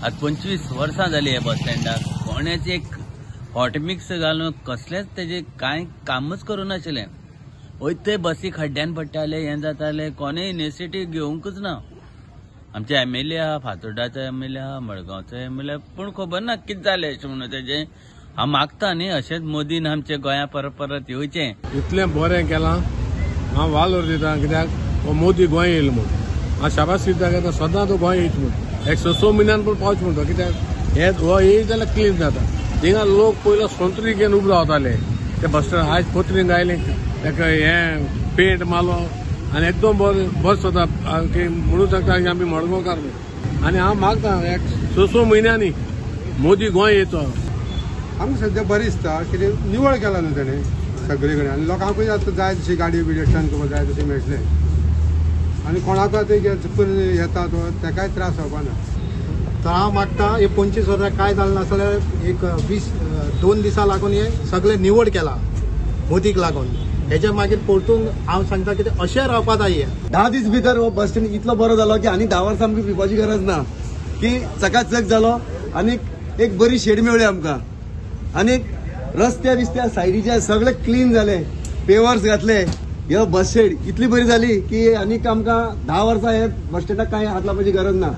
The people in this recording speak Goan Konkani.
आज 25 वर्सां जाली हे बस स्टँडाक कोणेच एक हॉट मिक्स घालून कसलेंच तेजें कांय कामच करूं नाशिल्लें. वयते बसी खड्ड्यान पडटाले, हें जातालें, कोणें इनिशिएटीव घेवंकच ना. आमचे एम एल ए आहा, फातोर्डाचो एम एल ए आहा, मडगांवचो एम एल ए, पूण खबर ना कितें जालें अशें म्हणून तेजें. हांव मागता न्ही अशेंच मोदीन आमच्या गोंया परत परत येवचें. इतलें बरें केलां, हांव वालोर दिता कित्याक हो मोदी गोंय येयलो म्हूण. हांव शाबास दिता कित्याक सदां तो गोंय येयत म्हूण, एक स स म्हयन्यान पूण पावच म्हणटा कित्याक हे हो येयत जाल्यार क्लीन जाता. थिंगा लोक पयलो सोंत्री घेवन उबो रावताले ते बस स्टँड, आयज पत्रींग आयले ताका हें पेंट मारलो आनी एकदम बरें बस जाता की म्हणून सांगता की आमी मडगांवकार न्हू. आनी हांव मागता एक स स म्हयन्यांनी मोदी गोंय येयचो. आमकां सद्या बरें दिसता कितें निवळ केला न्हू तेणें सगळे कडेन आनी लोकांकूय आतां जाय तशी गाडी बिडी टर्न करपाक जाय तशी मेळटलें आनी कोणाकूय आतां येता तो तेकाय त्रास जावपा ना. तर हांव मागता हे 25 वर्सां कांय जालें ना जाल्यार एक 2 दिसां लागून हे सगळें निवड केलां मोदीक लागून. हेच्या मागीर परतून हांव सांगता कितें अशें रावपा जाय. 10 दीस भितर हो बस स्टँड इतलो बरो जालो की आनी 10 वर्सां आमकां भिवपाची गरज ना, की चकाचक जालो आनी एक बरी शेड मेळ्ळी आमकां आनी रस्त्या बिस्त्या सायडीच्या सगळे क्लीन जाले, पेवर्स घातले. हे बस शेड इतली बरी जाली की आनीक आमकां 10 वर्सां हे बस स्टँडाक कांय हात लावपाची गरज ना.